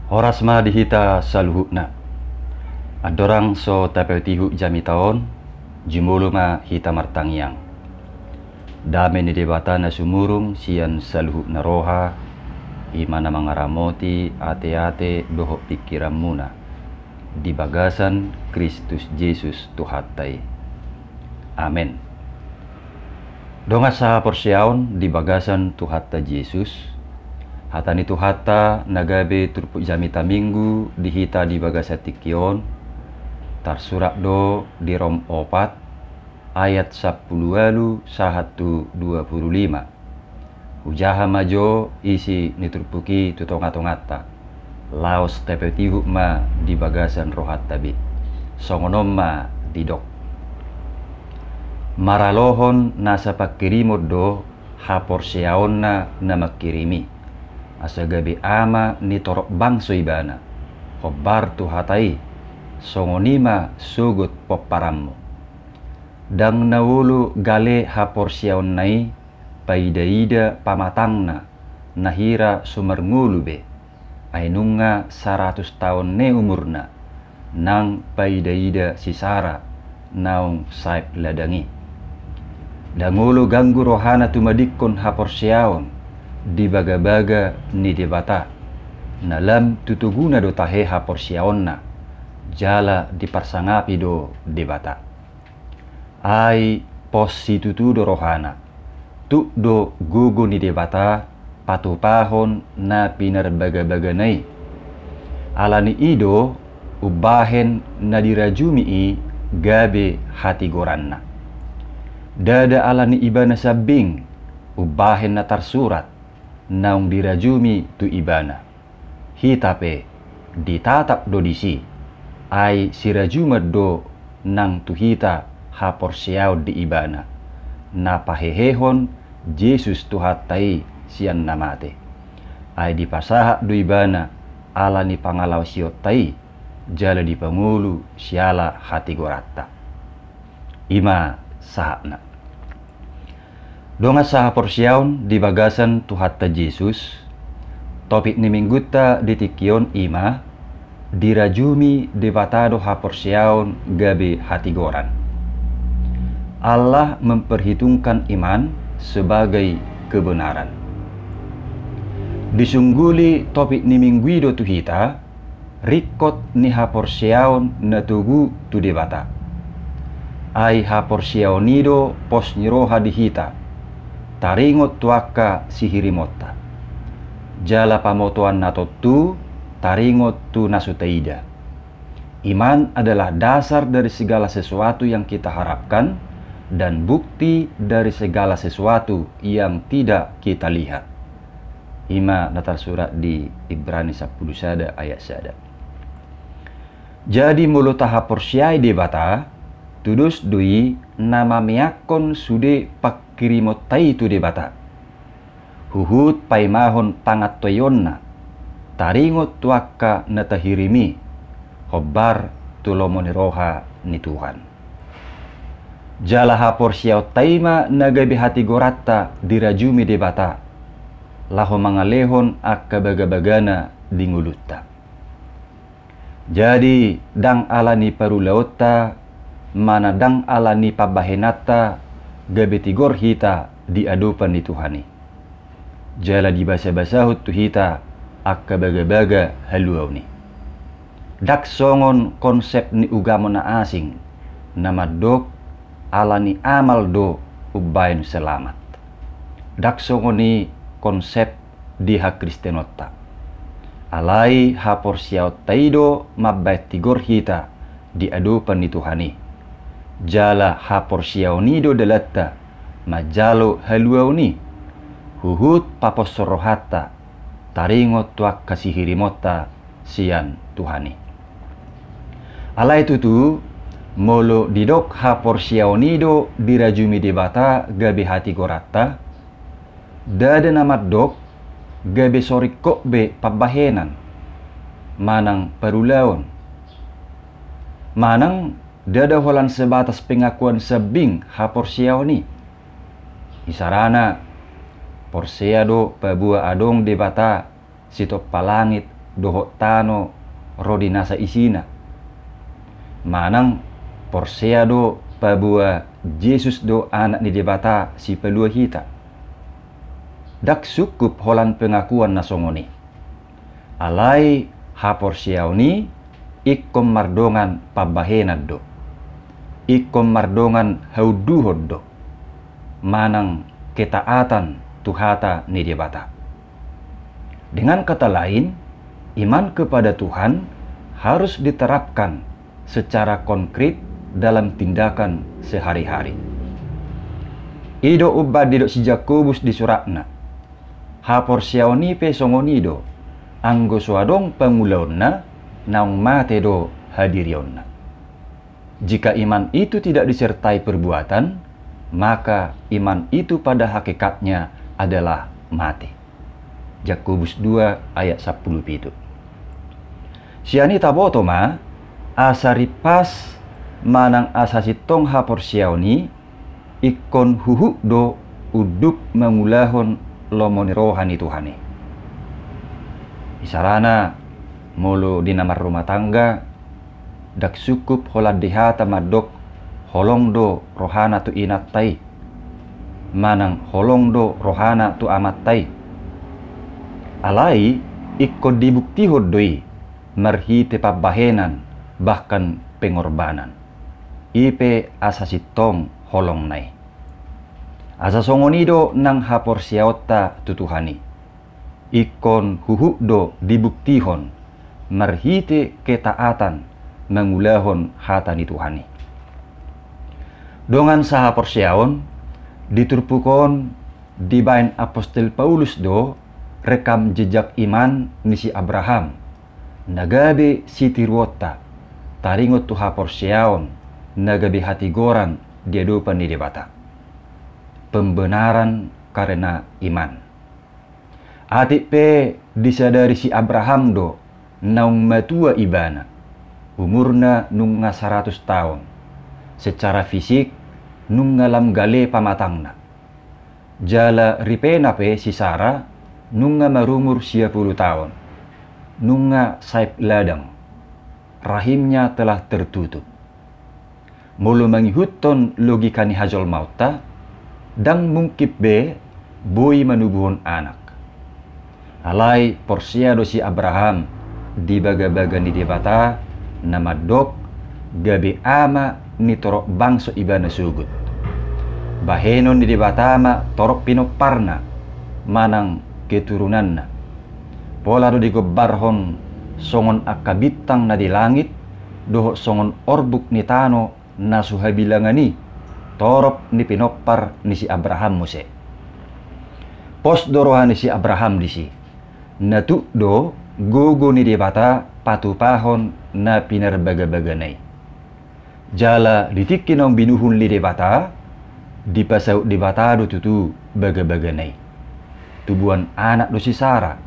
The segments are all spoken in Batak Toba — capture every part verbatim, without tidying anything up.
Horas ma di hita saluhutna. Andorang so tapaihutihut jamita on, jumolo ma hita martangiang. Dame ni Debata na sumurung sian saluhutna roha, i ma na mangaramoti ateate dohot pingkiranmuna di bagasan Kristus Jesus Tuhanta i. Amen. Dongan sahaporseaon di bagasan Tuhanta Jesus, hata ni Tuhanta na gabe turpuk jamita Minggu di hita di bagasan tingki on, tarsurat do di Rom opat ayat sampulu ualu sahat tu dua pulu lima. Hujaha ma jo isi ni turpuk i tu tongatonganta, laos tapaihutihut ma di bagasan rohanta be. Songon on ma didok: Maralohon nasa pangkirimon do haporseaonna na mangkirim i, asa gabe ama ni torop bangso ibana, hombar tu hata i, songon i ma sogot pomparanmu. Ndang na olo gale haporseaonna i paidaida pamatangna na hira so marngolu be, ai nunga saratus taon ne umurna, nang paidaida si Sara naung saep ladang i. Ndang olo ganggu rohana tumadingkon haporseaon di bagabaga ni Debata, na lam tu toguna do tahe haporseaonna, jala diparsangapi do Debata. Ai pos situtu do rohana, tuk do gogo ni Debata patupahon na pinarbagabagana i. Ala ni i do umbahen na dirajumi i gabe hatigoranna. Ndada ala ni ibana sambing umbahen na tarsurat naung dirajumi tu ibana. Hita pe ditatap do disi, ai sirajuman do nang tu hita haporseaon di Ibana, na pahehehon Jesus Tuhanta i sian na mate. Ai dipasahat do Ibana ala ni pangalaosionta i, jala dipangolu siala hatigoranta. I ma sahatna. Dongan sahaporseaon di bagasan Tuhanta Jesus, topik ni Minggunta di tingki on i ma: Dirajumi Debata do haporseaon gabe hatigoran. Allah memperhitungkan iman sebagai kebenaran. Disungguli topik ni Minggu i do tu hita, ringkot ni haporseaon na togu tu Debata. Ai haporseaon i do pos ni roha di hita, taringot tu angka sihirimonta. Jala pamotoan na tontu, taringot tu na so taida. Iman adalah dasar dari segala sesuatu yang kita harapkan dan bukti dari segala sesuatu yang tidak kita lihat. I ma na tarsurat di Ibrani sampulu sada ayat sada. Jadi molo tahaporseai Debata, tudos do i na mameakkon sude pangkirimonta i tu Debata, huhut paimahon pangantoionna, taringot tu angka na tahirim i, hombar tu lomo ni roha ni Tuhan. Jala haporseaonta i ma na gabe hatigoranta dirajumi Debata, laho mangalehon angka bagabagana di ngolunta. Jadi, ndang ala ni parulaonta, manang ndang ala ni pambahenanta, gabe tigor hita di adopan ni Tuhan i. Jala dibasabasahon tu hita angka bagabaga haluaon i. Ndang songon konsep ni ugamo na asing, na mandok ala ni amal do umbahen selamat. Ndang songon i konsep di hakristenonta. Alai haporseaonta i do mambahen tigor hita di adopan ni Tuhan i. Jala haporseaon i do dalanta manjalo haluaon i, huhut paposhon rohanta, taringot tu angka sihirimonta sian Tuhan i. Alai tutu, molo didok haporseaon i do dirajumi Debata gabe hatigoranta, ndada na mandok gabe so ringkot be pambahenan manang parulaon. Manang ndada holan sebatas pengakuan sambing haporseaon i. Isarana, porsea do paboa adong Debata sitompa langit dohot tano ro di nasa isina. Manang porsea do paboa Jesus do Anak ni Debata sipalua hita. Ndang sungkup holan pengakuan na songon i. Alai haporseaon i ingkon mardongan pambahenan do. Ingkon mardongan haunduhon do. Manang ketaatan tu hata ni Debata. Dengan kata lain, iman kepada Tuhan harus diterapkan secara konkret dalam tindakan sehari-hari. I do umbahen didok si Jakobus di suratna. Haporseaon i pe songon i do, anggo so adong pangulaonna, naung mate do hadirionna. Jika iman itu tidak disertai perbuatan, maka iman itu pada hakikatnya adalah mati. Jakobus dua ayat sampulu pitu. Sian i taboto ma, asa rimpas manang asa sintong haporseaon i, ingkon huhut do unduk mangulahon lomo ni roha ni Tuhan i. Misalna, molo di na marrumah tangga, ndang sungkup holan dihata mandok holong do rohana tu inanta i, manang holong do rohana tu amanta i. Alai ingkon dibuktihon do i marhite pambahenan, bahkan pengorbanan. I pe asa sintong holongna i. Asa songon i do nang haporseaonta tu Tuhan i. Ingkon huhut do dibuktihon marhite ketaatan mangulahon hata ni Tuhan i. Dongan sahaporseaon, di turpuk on dibaen apostel Paulus do rekam jejak iman ni si Abraham, na gabe sitiruonta taringot tu haporseaon na gabe hatigoran di adopan ni Debata. Pembenaran karena iman. Atik pe disadari si Abraham do naung matua ibana, umurna nunga saratus taon. Secara fisik nunga lam gale pamatangna. Jala ripena pe si Sara nunga marumur sia pulu taon, nunga saep ladang, rahimnya telah tertutup. Molo mangihuthon logika ni hajolmaonta, ndang mungkin be boi manubuhon anak. Alai porsea do si Abraham di bagabaga ni Debata na mandok gabe ama ni torop bangso ibana sogot. Bahenon ni Debata ma torop pinomparna manang keturunanna. Pola do digombarhon songon angka bintang na di langit dohot songon orbuk ni tano na so habilangan i, torop ni pinompar ni si Abraham muse. Pos do roha ni si Abraham disi. Na tuk do gogo ni Debata patupahon na pinarbagabagana i. Jala di tingki naung binuhul ni Debata, dipasaut Debata do tutu bagabagana i. Tubuan anak do si Sara,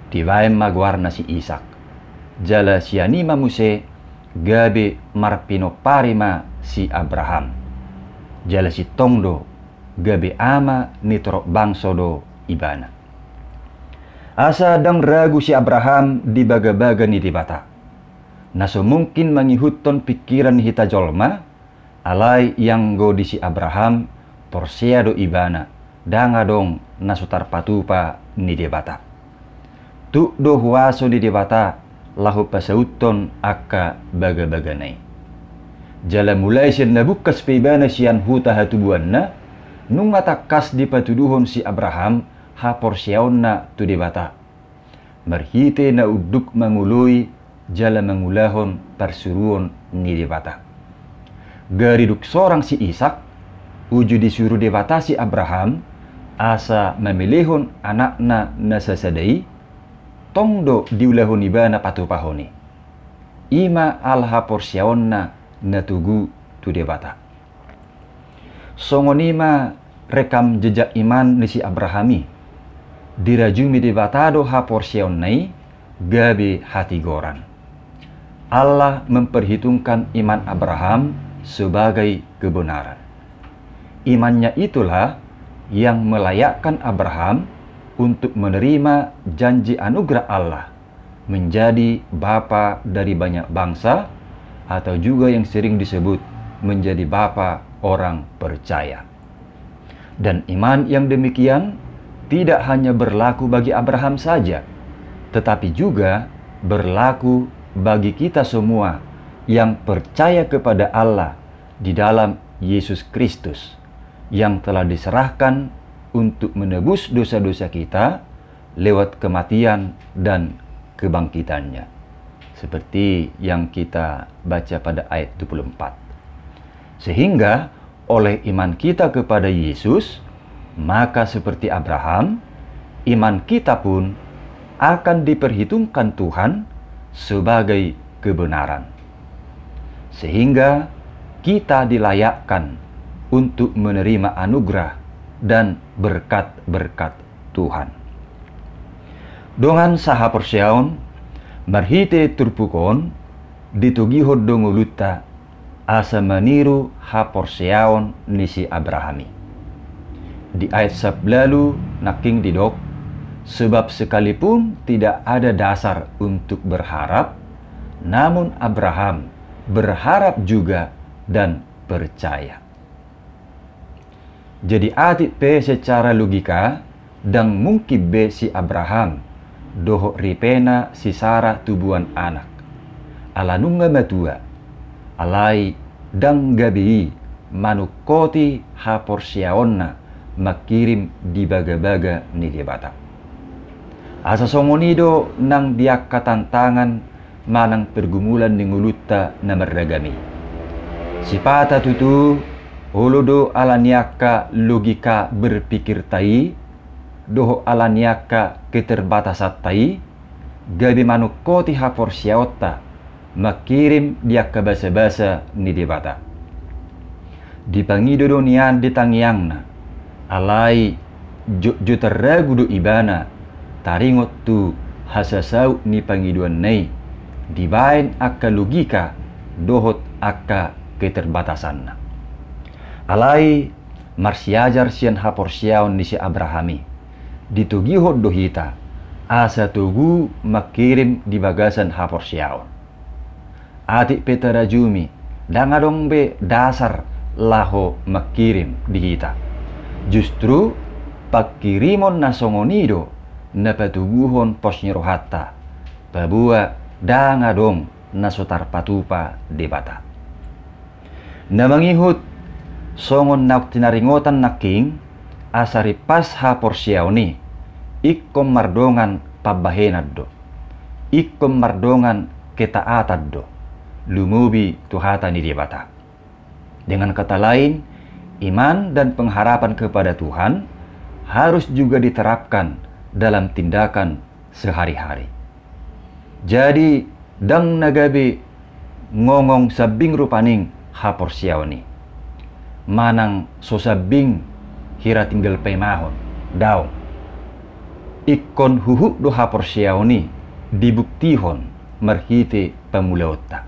dibaen ma goarna si Isak. Jala sian i ma muse gabe marpinompari ma si Abraham. Jala sintong do gabe ama ni torop bangso do ibana. Asa ndang ragu si Abraham di bagabaga ni Debata. Na so mungkin mangihuthon pingkiran ni hita jolma, alai ianggo di si Abraham porsea do ibana, ndang adong na so tarpatupa ni Debata. Tuk do huaso ni Debata laho pasauthon angka bagabagana i. Jala mulai sian na bungkas pe ibana sian huta hatubuanna, nunga tangkas dipatuduhon si Abraham haporseaonna tu Debata. Marhite na unduk mangoloi jala mangulahon parsuruon ni Debata. Gari dung sorang si Isak, uju disuru Debata si Abraham asa mamelehon anakna na sasada i, tong do diulahon ibana patupahon i. I ma ala haporseaonna na togu tu Debata. Songon i ma rekam jejak iman ni si Abraham i. Dirajumi Debata do haporseaonna i gabe hatigoran. Allah memperhitungkan iman Abraham sebagai kebenaran. Imannya itulah yang melayakkan Abraham untuk menerima janji anugerah Allah menjadi bapa dari banyak bangsa, atau juga yang sering disebut menjadi bapa orang percaya. Dan iman yang demikian tidak hanya berlaku bagi Abraham saja, tetapi juga berlaku bagi kita semua yang percaya kepada Allah di dalam Yesus Kristus, yang telah diserahkan untuk menebus dosa-dosa kita lewat kematian dan kebangkitannya, seperti yang kita baca pada ayat dua puluh empat. Sehingga oleh iman kita kepada Yesus, maka seperti Abraham, iman kita pun akan diperhitungkan Tuhan sebagai kebenaran, sehingga kita dilayakkan untuk menerima anugerah dan berkat-berkat Tuhan. Dongan sahaporseaon, marhite turpuk on ditogihon do ngolunta asa maniru haporseaon ni si Abraham i. Di ayat sapuluh nangkin didok, sebab sekalipun tidak ada dasar untuk berharap, namun Abraham berharap juga dan percaya. Jadi atik pe secara logika, ndang mungkin be si Abraham dohot ripena si Sara tubuan anak, ala nunga matua. Alai ndang gabe i manungkoti haporseaonna mangkirim di bagabaga ni Debata. Asa songon i do nang di angka tantangan manang pergumulan ni ngolunta na marragam i. Sipata tutu, olo do ala ni angka logika berpikirta i dohot ala ni angka keterbatasanta i, gabe manungkoti haporseaonta mangkirim di angka basabasa ni Debata. Dipangido do nian di tangiangna, alai jotjot ragu do ibana taringot tu hasasaut ni pangidoanna i dibaen angka logika dohot angka keterbatasanna. Alai marsiajar sian haporseaon ni si Abraham i, ditogihon do hita asa togu mangkirim di bagasan haporseaon. Atik pe tarajumi, ndang adong be dasar laho mangkirim di hita. Justru pangkirimon na songon i do na patoguhon pos ni rohanta, paboa ndang adong na so tarpatupa Debata. Na mangihut, songon naung tinaringotan nangkin, asa rimpas haporseaon i ingkon mardongan pambahenan do, ingkon mardongan ketaatan do, lumobi tu hata ni Debata. Dengan kata lain, iman dan pengharapan kepada Tuhan harus juga diterapkan dalam tindakan sehari-hari. Jadi, ndang na gabe ngongong sambing rupani haporseaon i, manang so sambing hira tinggal paimahon, daong. Ingkon huhut do haporseaon i dibuktihon marhite pangulaonta.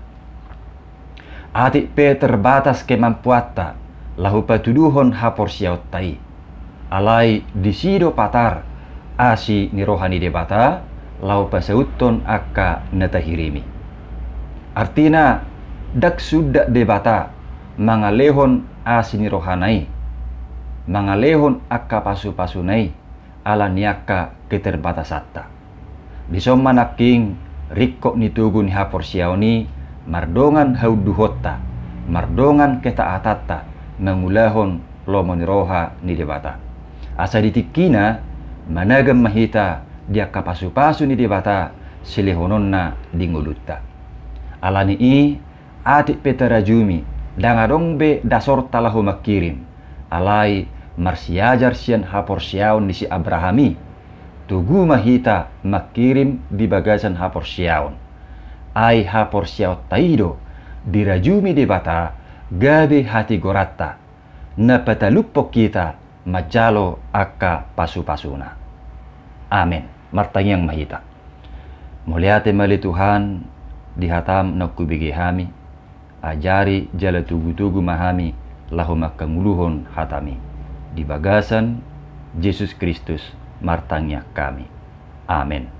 Atik pe terbatas kemampuanta laho patuduhon haporseaonta i, alai disi do patar asi ni roha ni Debata laho pasauthon angka na tahirim i. Artina, ndang sundat Debata mangalehon asi ni rohana i, mangalehon angka pasupasuna i, ala ni angka keterbatasanta. Dison ma nangkin ringkot ni togu ni haporseaon i mardongan haunduhonta, mardongan ketaatanta mangulahon lomo ni roha ni Debata. Asa di tingkina managam ma hita di angka pasupasu ni Debata silehononna di ngolunta. Ala ni i, atik pe tarajumi, ndang adong be dasorta laho mangkirim, alai marsiajar sian haporseaon ni si Abraham i, togu ma hita mangkirim di bagasan haporseaon. Ai haporseaonta i do dirajumi Debata gabe hatigoranta na patalupon hita manjalo angka pasupasuna. Amen. Martangiang ma hita. Mauliate ma ale Tuhan di hataM naung hubege hami, ajari jala togutogu ma hami laho mangkangoluhon hataMi. Di bagasan Jesus Kristus martangiang hami. Amen.